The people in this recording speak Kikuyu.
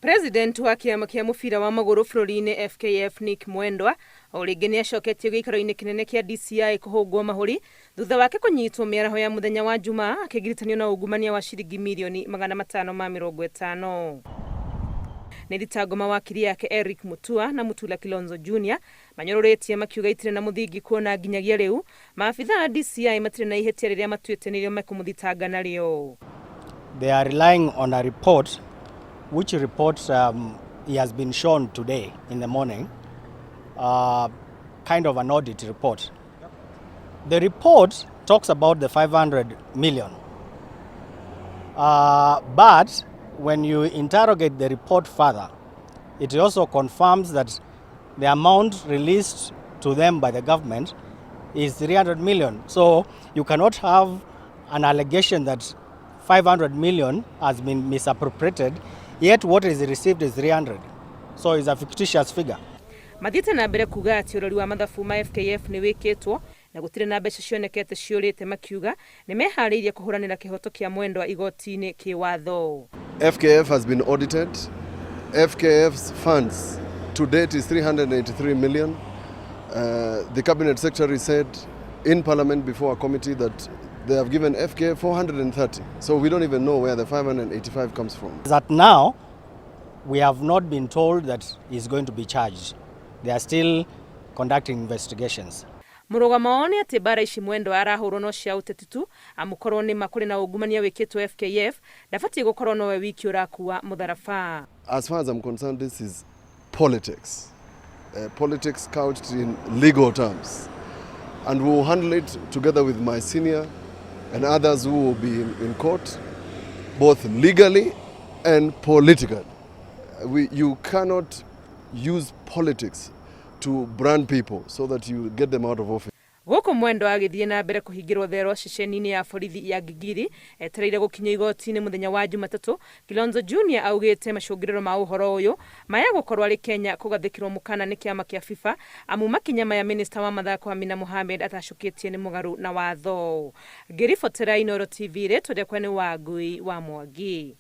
President wa kĩama kĩa mũbira wa magũrũ bũrũri-inĩ FKF Nick Mwendwa o rĩngĩ nĩ acoketio gĩikaro-inĩ kĩnene kĩa DCI kũhũngwo mahũri thutha wake kũnyitwo mĩaraho ya mũthenya wa Jumaa akĩgiritanio na ungumania wa ciringi mirioni 550. Nĩ thitango mawakiri yake Eric Mutua na Mutula Kilonzo Jr manyũrũrĩtie makiuga itirĩ na mũthingi kuona nginyagia rĩu maabitha a DCI matirĩ na ihĩtia rĩrĩa matuĩte nĩrĩo mekũmũthitanga narĩo. They are relying on a report, which report he has been shown today in the morning, kind of an audit report. The report talks about the 500 million. But when you interrogate the report further, it also confirms that the amount released to them by the government is 300 million. So you cannot have an allegation that 500 million has been misappropriated, yet what is received is 300. So it's a fictitious figure. Mathiĩte na mbere kuga atĩ ũrori wa mathabu ma FKF nĩ wĩkĩtwo na gũtirĩ na mbeca cionekete ciũrĩte, makiuga nĩ meharĩirie kũhũranĩra kĩhoto kĩa Mwendwa igoti-inĩ kĩwatho. FKF has been audited. FKF's funds to date is 383 million. The cabinet secretary said in parliament before a committee that they have given FKF 430. So we don't even know where the 585 comes from. That now, we have not been told that he's going to be charged. They are still conducting investigations. Mũrũgamo wao nĩ atĩ mbara ici Mwendwa arahũrwo no cia ũteti tu, amu korwo nĩ ma kũrĩ na ungumania wĩkĩtwo FKF, ndabatiĩ gũkorwo nowe wiki ũrakua mũtharaba. As far as I'm concerned, this is politics. Politics couched in legal terms. And we will handle it together with my senior and others who will be in court, both legally and politically. You cannot use politics to brand people so that you get them out of office. Gũkũ Mwendwa agĩthiĩ na mbere kũhingĩrwo thero ceceni-inĩ ya borithi ya Gigiri etereire gũkinya igoti-inĩ mũthenya wa Jumatatũ, Kilonzo Junior augĩte macũngĩrĩro ma ũhoro ũyũ maya gũkorwo arĩ Kenya kũgathĩkĩrwo mũkana nĩ kĩama kĩa FIFA, amu makinya maya minista wa mathako Amina Mohamed atacũkĩtie nĩ mũgarũ na watho. Ngĩribotera Inooro TV, rĩtwa rĩakwa nĩ Wangui wa Mwangi.